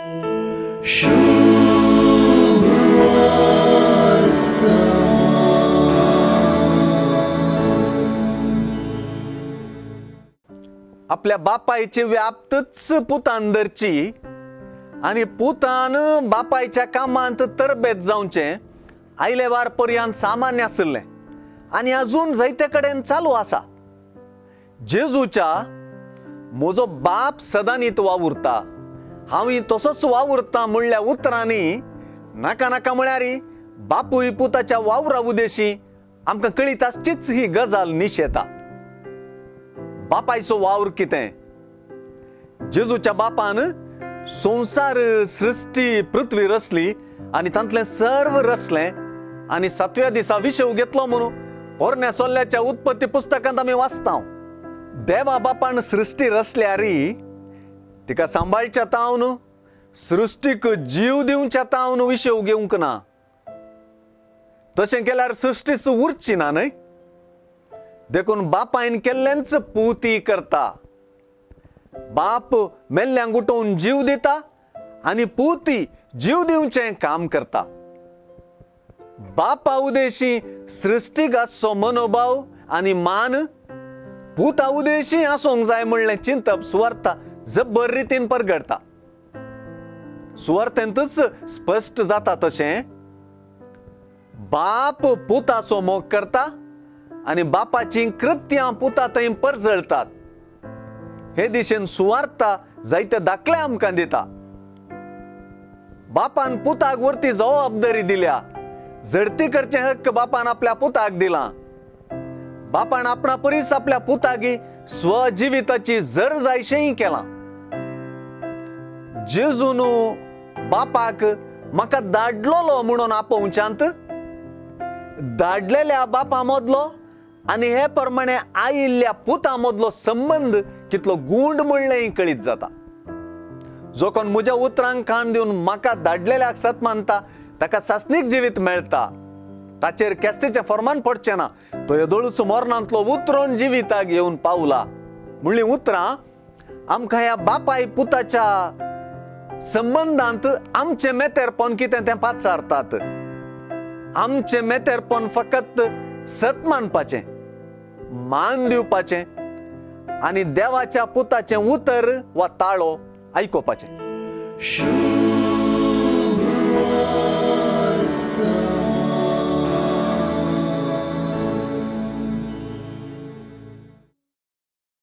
आपल्या बापायची व्याप्तच पुतान धरची आनी पुतान बापायच्या कामांत तरबेत जावचें आयले वार पर्यंत सामान्य आशिल्लें आनी अजून जायते कडेन चालू आसा. जेजूच्या म्हजो बाप सदांनीत वावुरता, हांवूय तसोच वावुरता म्हणल्या उतरांनी नाका नाका म्हळ्यार बापूय पुताच्या वावरा उदेशी आमकां कळीत आसचीच ही गजाल निशेता. बापायचो वावर कितें? जेजूच्या बापान संवसार सृश्टी पृथ्वी रचली आनी तांतलें सर्व रचलें आनी सातव्या दिसा विशेव घेतलो म्हणून पोरण्या सोल्ल्याच्या उत्पत्ती पुस्तकांत आमी वाचता. देवा बापान सृश्टी रचल्यार तिका सांबाळच्या तावन सृश्टीक जीव दिवच्या तावन विशेव घेवंक ना. तशें केल्यार सृश्टीच उरची ना न्हय. देखून बापायन केल्लेंच पुती करता. बाप मेल्ल्यांक उठोवन जीव दिता आनी पुती जीव दिवचें काम करता. बापा उदेशी सृश्टीक आसचो मनोभाव आनी मान पुता उदेशी आसूंक जाय म्हणलें चिंतप सुवार्था जबर रितीन परगडटा. सुवार्थेंतच स्पश्ट जाता तशें बाप पुताचो मोग करता आनी बापाचीं कृत्यां पुता थंय परजळटात. हे दिशेन सुवार्था जायते दाखले आमकां दिता. बापान पुताक वरती जबाबदारी दिल्या, झडती करचें हक्क बापान आपल्या पुताक दिलां. बापान आपणा परीस आपल्या पुतागी स्वजिविताची जर जायशेंय केलां. जेजून बापाक म्हाका धाडलोलो म्हणून आपोवच्यांत धाडलेल्या बापा मदलो आनी हे प्रमाणे आयिल्ल्या पुता मदलो संबंद कितलो गूंड म्हणलें कळीत जाता. जो कोण म्हज्या उतरांक कान दिवन म्हाका धाडलेल्याक सत मानता ताका सासणीक जिवीत मेळटा, ताचेर केस्तीचें फर्मान पडचें ना, तो येदोळूच मरणांतलो उतरोन जिविताक येवन पावला म्हणलीं उतरां आमकां ह्या बापाय पुताच्या संबंदांत आमचें मेतेरपण कितें तें पाचारतात. आमचें मेतेरपण फकत सत मानपाचें, मान दिवपाचें आनी देवाच्या पुताचें उतर वा ताळो आयकुपाचें.